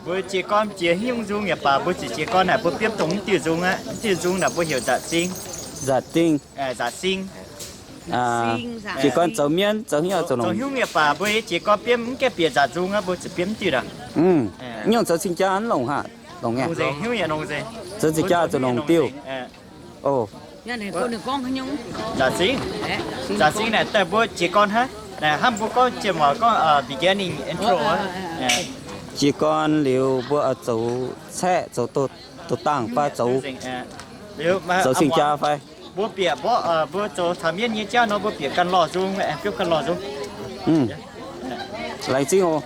Mbuo jiez gorn jiex haaix nyungc nzung yaac baac, mbuo ziouc jiez gorn naaic mbuo biopv dongh mv diuh nzung aqv. Mv diuh nzung naaic mbuo heuc nzatc sing. Nzatc sing. Nzatc sing. Jiez gorn zoux mienv, zoux haaix nyungc zoux longx. Zoux haaix nyungc yaac baac, mbuo jiez gorn biopv mv gaengh bieqc nzatc nzung aqv, mbuo ziouc biopv mv diuh aqv. Mv nyungc zoux cing-jaa longc haac, longc nyei. Zoux cing-jaa zoux longc diuh. Nzatc sing. Nzatc sing naaic daaih mbuo jiez gorn hnangv. Naaic hnamv mbuo gorngv jiem waac gorngv beginning intro. Jiez gorn liuz mbuo oix zoux caeqv, zoux douz-dangh fai zoux, zoux cing-jaa fai. Mbuo bieqc mborqv, mbuo zoux caux mienv nyei jauv nor, mbuo bieqc ganh lorh nzung, biopv ganh lorh nzung. Laengz zingh oc.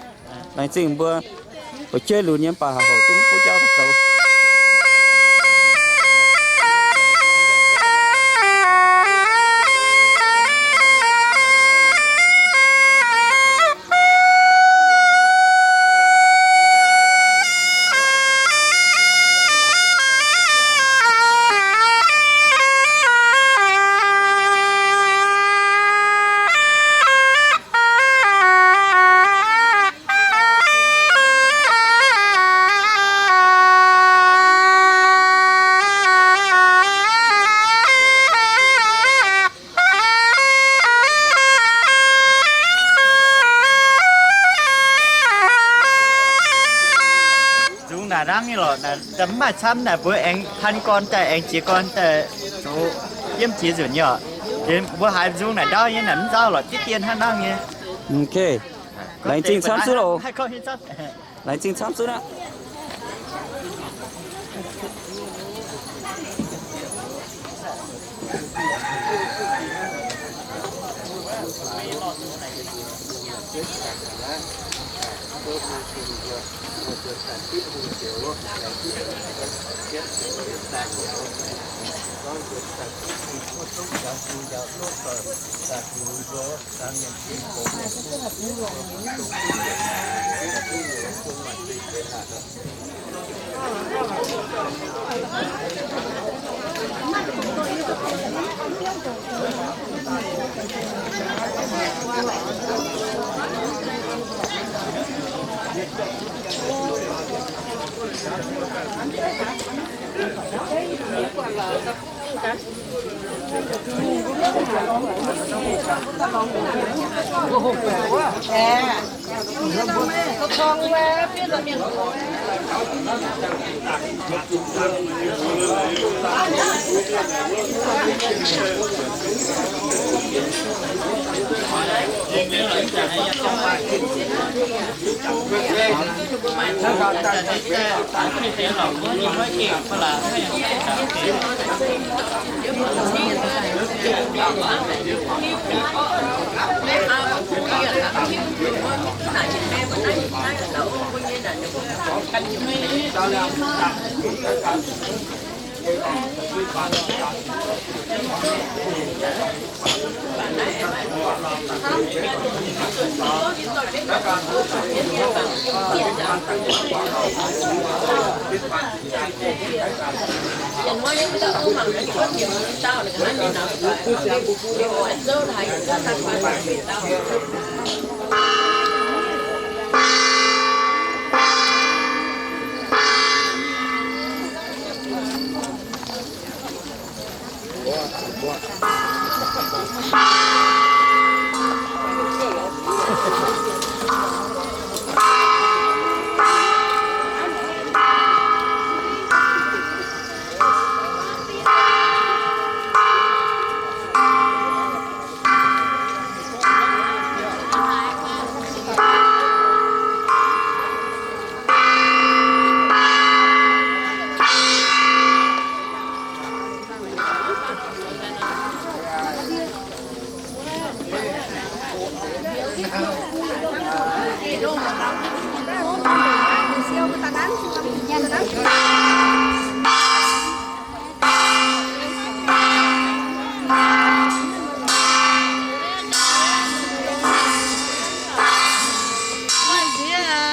Laengz zingh mbuo, mbuo jeiv lunx nyei mv baac houc duqv mv butv jauv zoux. Nzung naaic hnangv nyei lorqc, mv maaih camv naaic mbuo aengx pan gorn daaih aengx jiez gorn daaih zoux yiem jiex nzunc nyei oc. Mbuo haiz nzung naaic ndaauv nyei naaic mv nzauh lorqc, diqv dien hnangv nangv nyei. Laengz zingh camv zuqv oc. Laengz zingh camv zuqv aqv.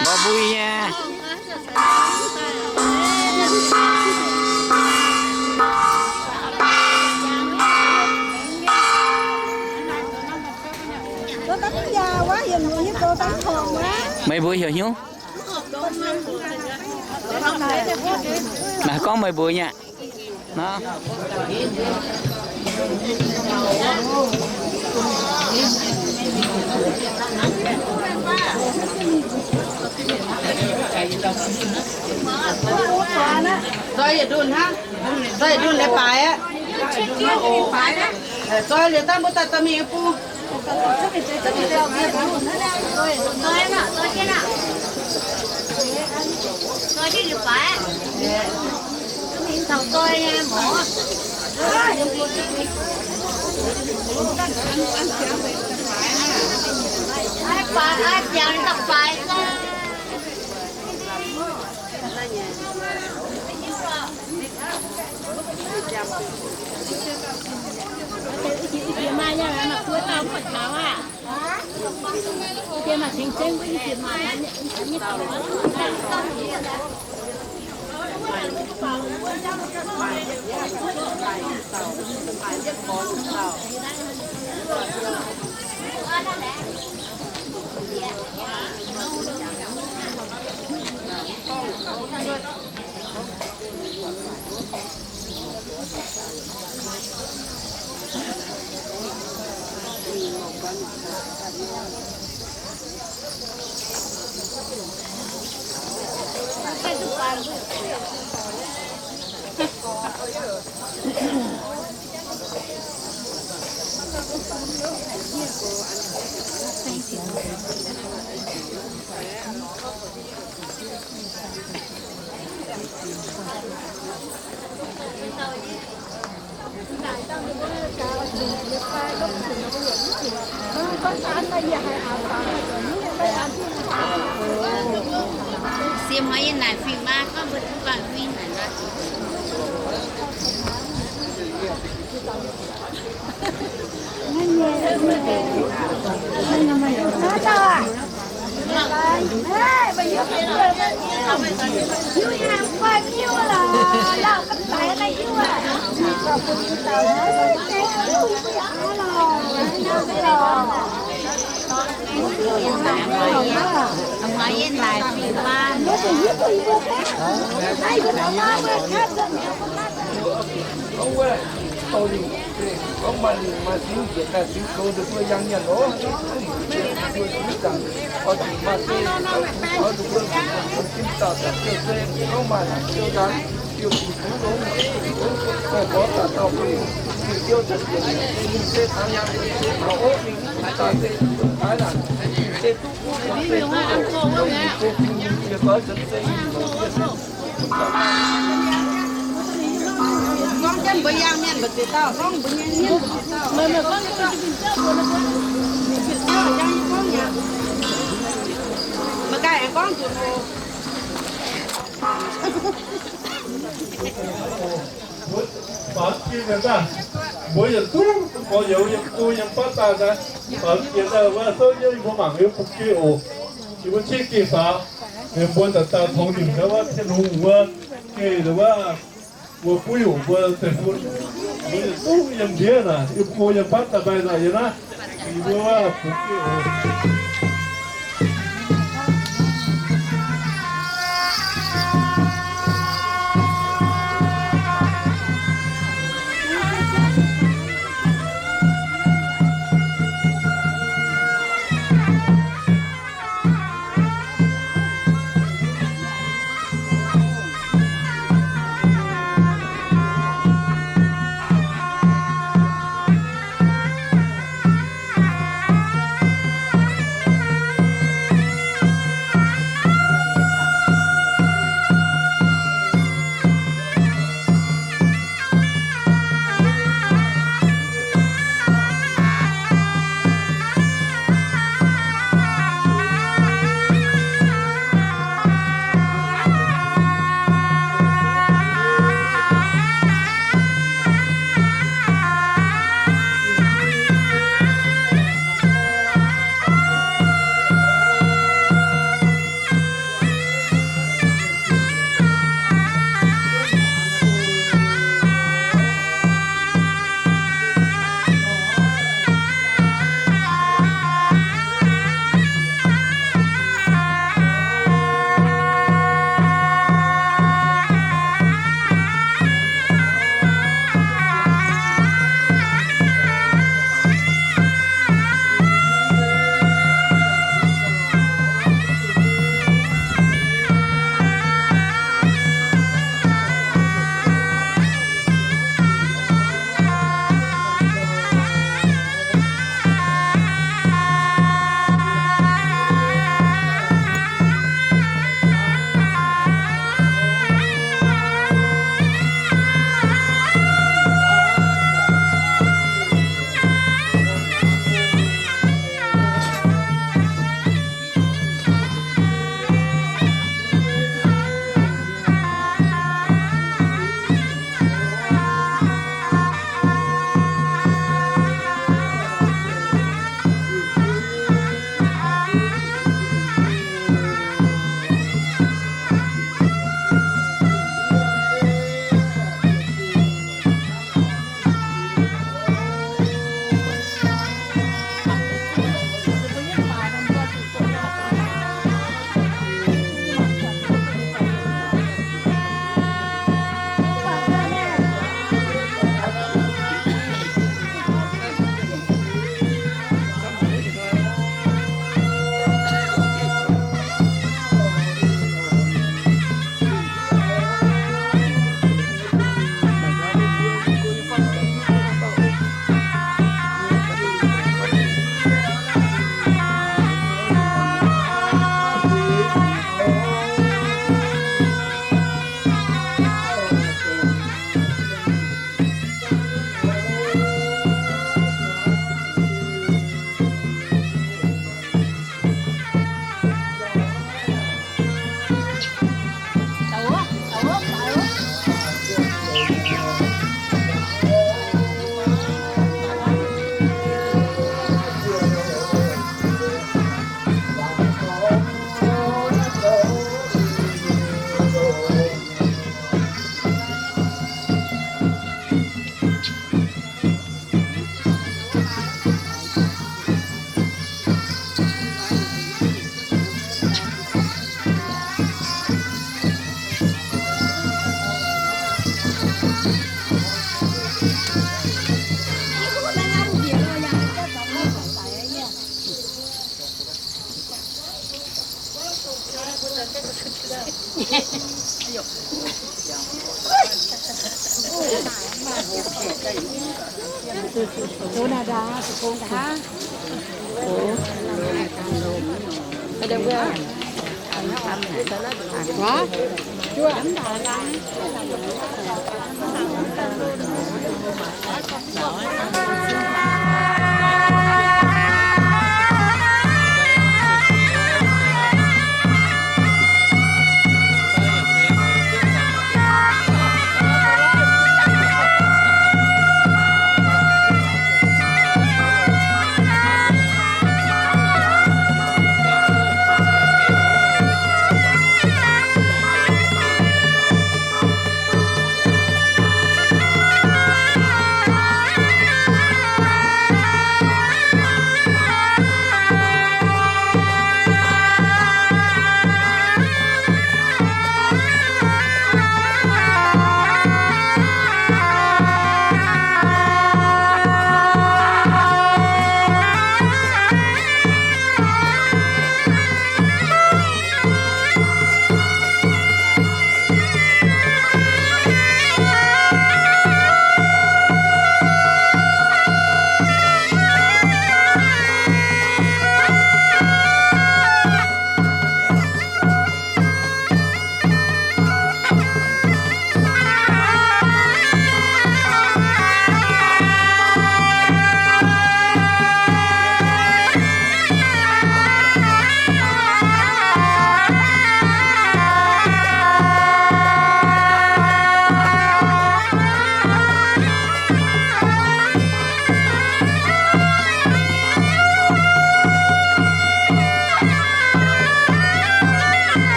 Mbuo mbui nyei. Meih mbuo heuc hnyouv? Naaiv gorngv meih mbuox nyei aqv. Nor. Nzoih yietc ndunh hnangv. Nzoih yietc ndunh leiz-baaix aqv. Nzoih liuz daaih mbuo daaih dorh mingh bung. Siem hnoi yie naaic fingx maa gorngv mbuo duqv bangc huin naaic nor. Gorngv maaih lingc maaih fingx njiec daaih fingx goux nduqc mbuo yangh nyanc oc. Lingc njiec mbuo fingx zaangc, oix zuqc maaih zeiv, oix zuqc mbuo fingx zaangc daaih ziouc se gorngv maaih ziouc nzaanx, ziouc zuqc duqv longx, longx, gorx daaih dauh bun ninh ziouc se taux yangh se taux ov, ninh mv daaih se taux naaic, ninh se duqv guv, ninh se duqv longx, ninh se fingx, ninh se goix se se Gorngv jienv mbuo yangh mienh mbu'ziex dauh, gorngv mbuo nyei mienh mbu'ziex dauh. Meih ganh aengx gorngv nzunc oc. Mbuo baamz jiex daaih, mbuo yietc zungv gorx-youz yiem go yiem batv daaih, baamz jiex daaih wuov souv jienv yie mbuo mangc yiem bung geh oc. Yie mbuo ciev geh faaux, yie mbuo daaih daaih tongx nimc gaax wuov Tin-Hungh wuov geh wuov, mbuo buov heuc mbuo deic-bung, mbuo yietc zungv yiem ndiev naaic, yiem go yiem batv daaih mbaih naaic yiem naaiv, yie mbuo wuov bung geh oc.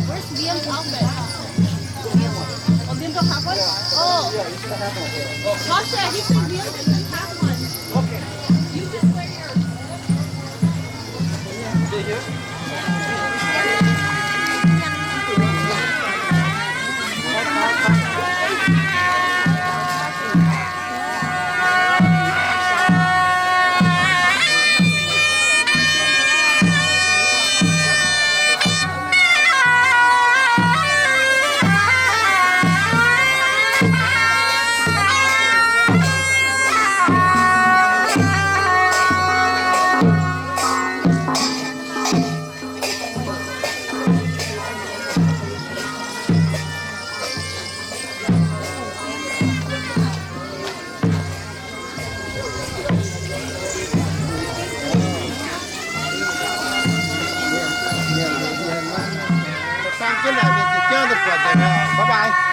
Where's Liam's outfit? Oh, Liam don't have one? Oh. Tasha, he said Liam doesn't have one. Okay. You just wear yours. Bye bye.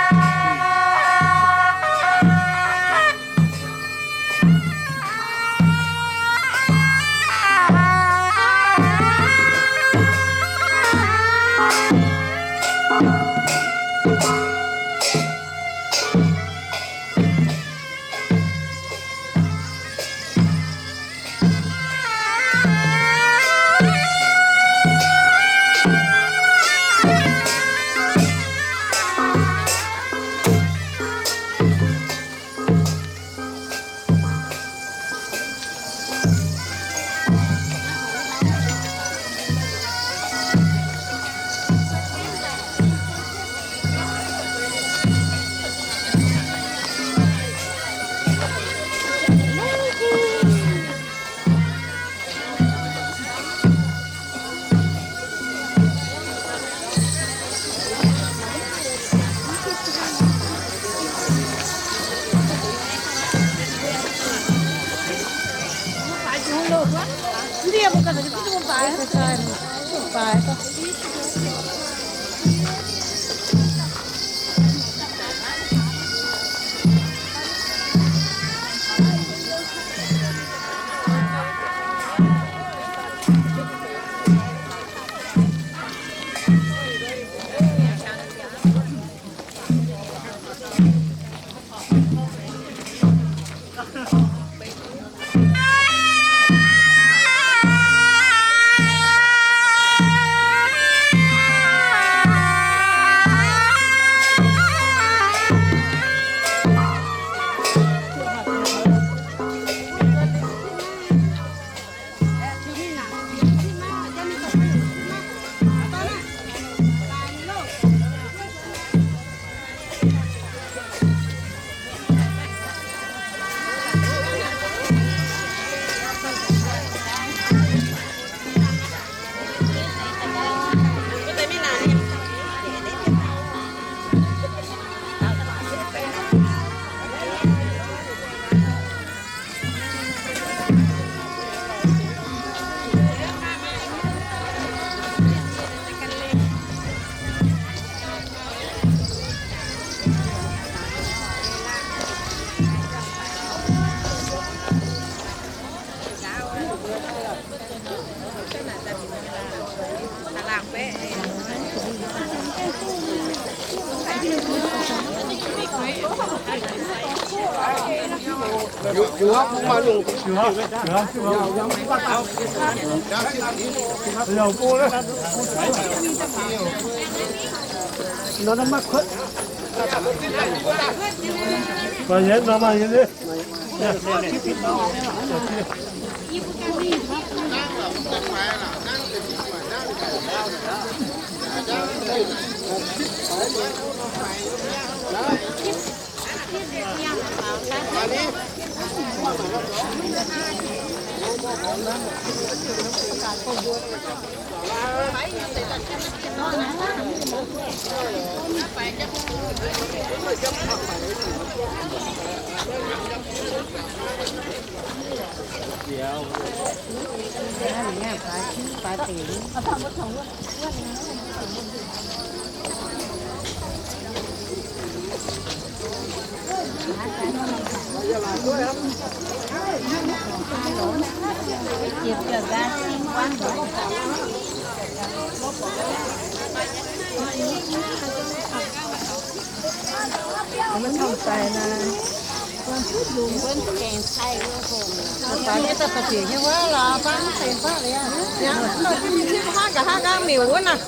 Haav nqa'haav nqaang miuc wuov naaic.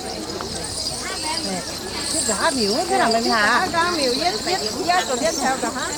Haav nqa'haav miuc wuov, haav nqa'haav nqaang miuc, yie, yie, yie zuqc yie taux nqa'haav.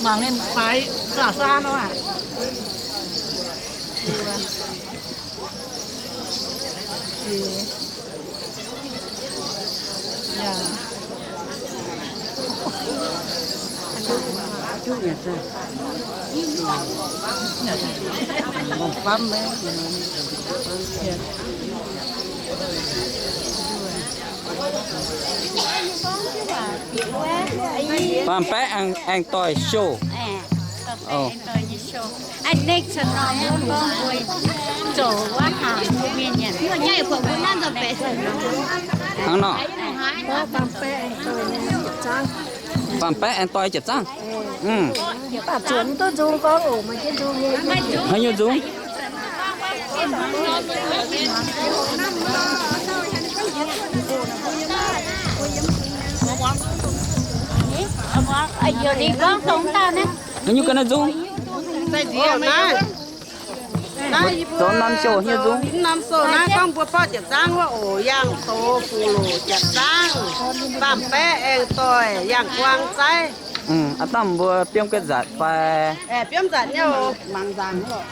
Mangc ninh faix zaqc saan nor aqv. Baamh baeqv aengx doic show. Hnangv nor. Baamh baeqv aengx doic jiex zaangv. Haaix nyungc nzung? Haaix nyungc ganh naaiv nzung? Zoux norm show haaix nyungc nzung? Norm show naaiv gorngv mbuo borqv jiex zaangv wuov oc, yangh doz fungc loc jiex zaangv, baamh baeqv aengx doic, yangh guang zaiv. Aa, dangh mbuo biomv guetv nzatc fai? Biomv nzatc nyei oc, mangc nzangc oc.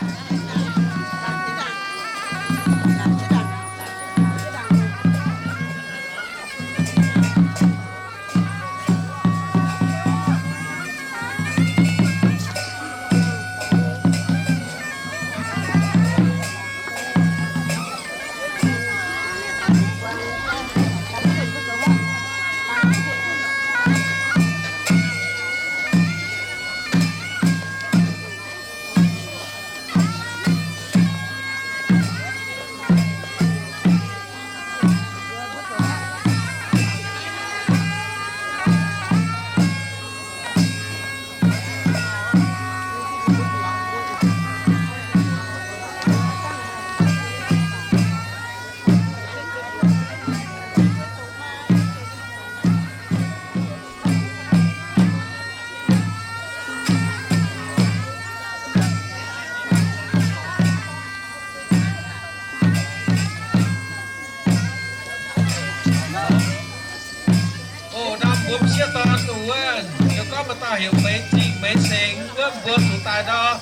Oc, ndau mbuo m'sieqv dorn wuov, ninh gorngv maaih dauh heuc Meix Zingh, Meix Sengx wuov, mbuo zuqc daaih ndau,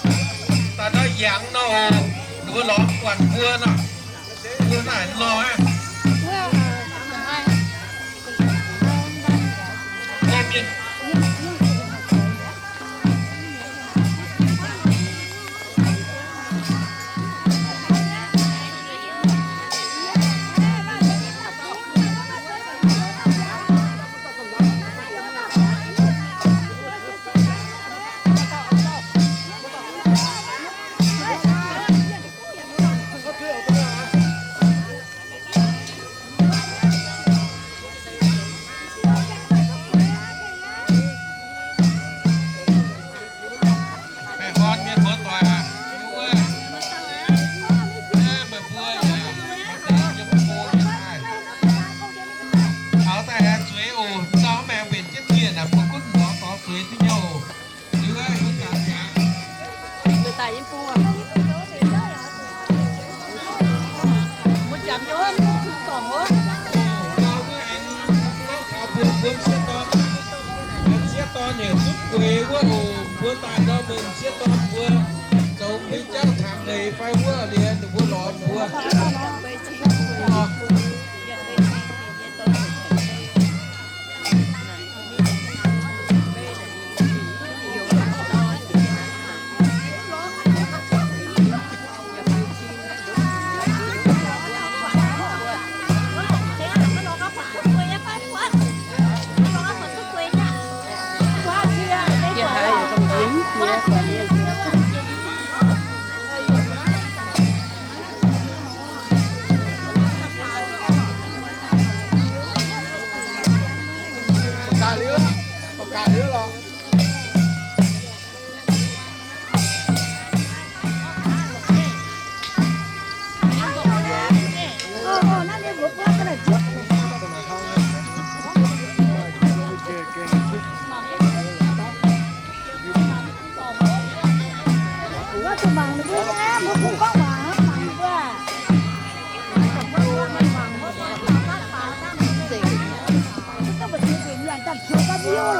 daaih ndau yangh nor oc, ninh mbuo lorz guanh mbuo nor, mbuo naaic nor aqv. Meih horn mienh muoz-doic aac, wuov, meih mbuo yaac maaih deix yiem go yiem daaih. Taux daaih aengx zueiz oc. Ndau maengx mbenc jienv mienh aeqv, mbuo gunv lorz dorh zueiz duqv nyei oc. Liuz aeqv, mbuo zanc jangx. Mbuo m'sieqv dorn, m'sieqv dorn heuc Zutv Gueix wuov oc. Mbuo daaih ndau mbuo m'sieqv dorn mbuo.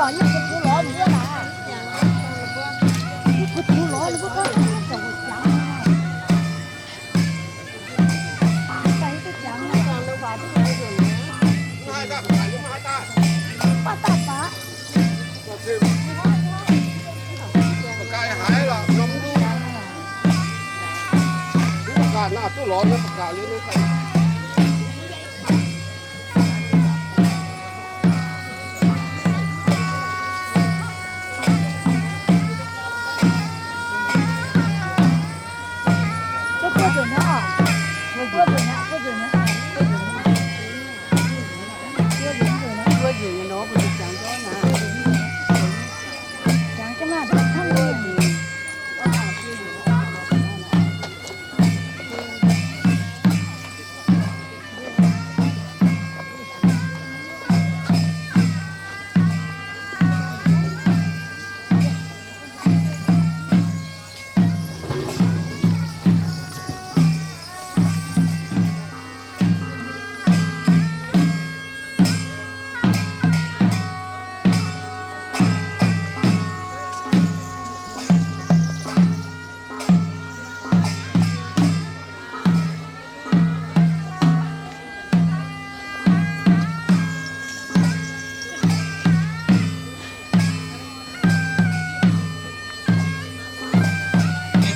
Mienh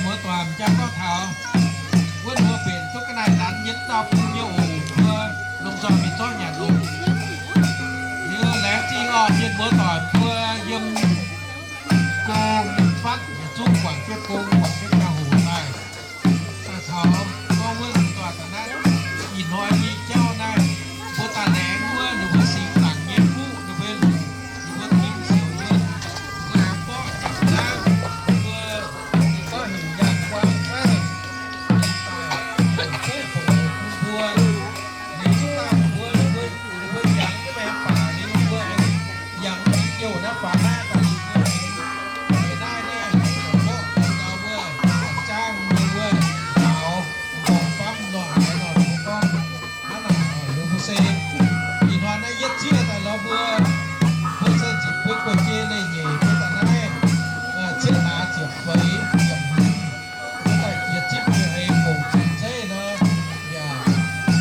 muoz-doic, m'jangc gorngv taux wuov mbuo benx duqv ga'naaiv ndanv nyei dauh bung nyei oc, mbuo lomh nzoih mingh zorqv nyanc oc. Liuz laengz zingh orqc, mienh muoz-doic mbuo yiem go fatv yietc zungv guangc jienv gong, guangc jienv ziangh hoc daaih. Daaih taux gorngv wuov lomh nzoih daaih naaiv, ih hnoi nyei jauv naaiv, mbuo daaih laengz wuov ninh mbuo singx zaangc nyei fuqv, ninh mbuo, ninh mbuo tingv siouc nyei, mbuo aengx borqv zaangc zaangv, mbuo, ninh gorngv heuc yangh guang naaiv, daaih, bun mbuo, ninh zungv daaih mbuo, ninh mbuo, ninh mbuo yangh jienv maengx baac liuz mbuo aengx yangh jienv jouh naaiv faaux naaiv daaih liuz mbuo aengx, naaiv naaiv, mborqv gaux mbuo, zaangc mbuo, mbuo nzaaux, mborqv famv nor haaix nor mbuo gorngv, hnangv naaic liuz mbuo se, ih hnoi naaiv yietv zieqv daaih lorz mbuo, mbuo se ziepc buo guei-jei leiz-nyeic mbuo daaih naaiv, zieqv hlaax ziepc feix ziepc hmz, mbuo daaih jiex zipv nyei ei gong zipv zeiv nor, yaac,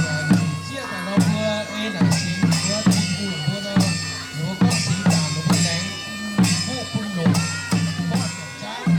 yaac zieqv daaih lorz mbuo ei naaic singx mbuo Tin-Hungh mbuo nor, ninh mbuo gorngv singx zaangc ninh mbuo laengz bun fuqv bun longc, mborqv zaangc zaangv.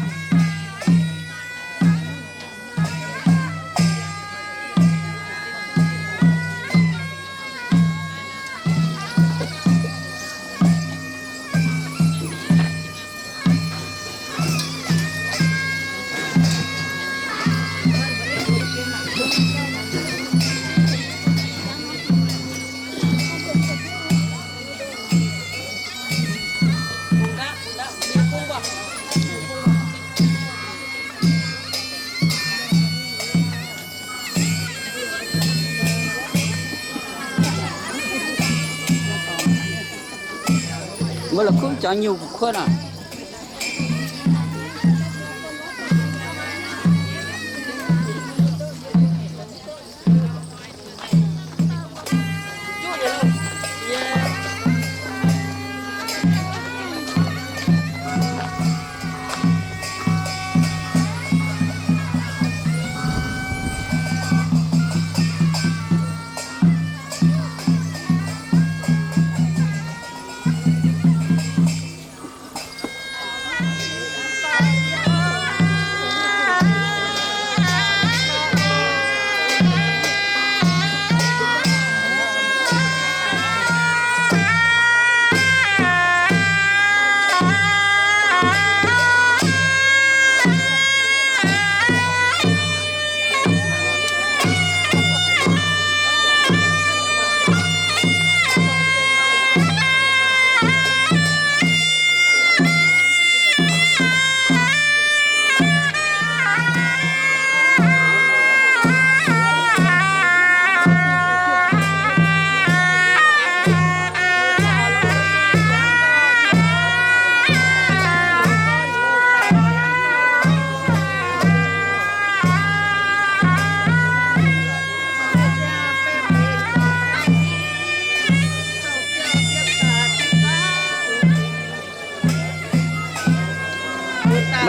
Mbuo la'kuqv jangx nyungc kuv kuotv aac.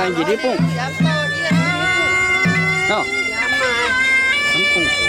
Njiec ndiev bungv. Nor. Bungv.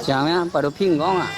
Jangx mi'aqv, baac du pingh gorngv aqv.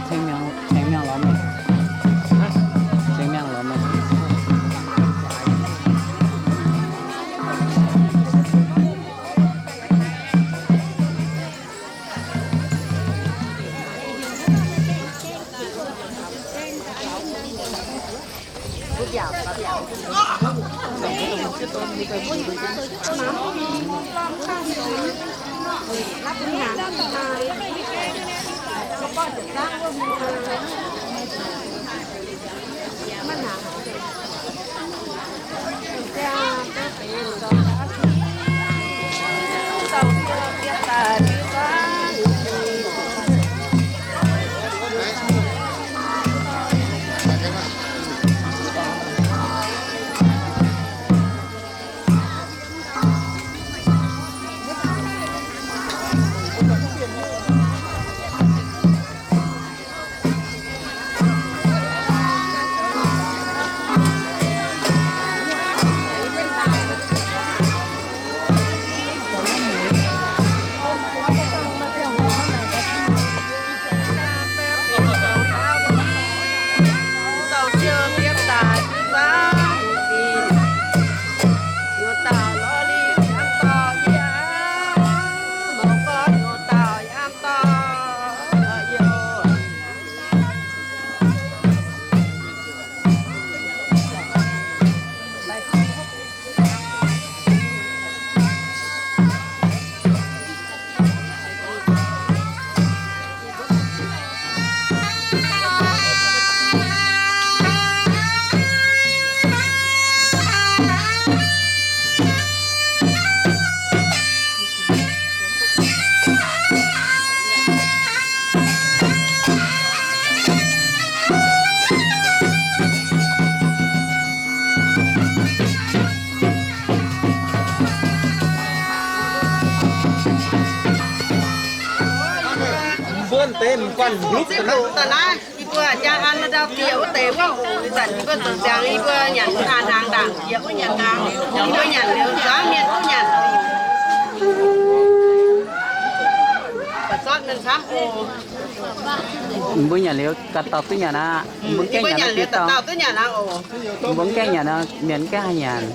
Ceng miangh lorz meih. Ceng miangh lorz meih. Mbuo deix m'guanh mbuo daaih naaiv, yie mbuo jaa an ndau bieqc wuov deix wuov, ih zanc yie mbuo zoux ziangx yie mbuo nyanc hnangv ndaangc, bieqc wuov nyanc hnangv, yie mbuo nyanc liuz zuangx mienh duqv nyanc. Ba'zortv mienh Mbuo nyanc liuz ganh dauh duqv nyanc aqv. Mbuo gaengh nyanc, mbuo gaengh nyanc, mienh gaengh haih nyanc.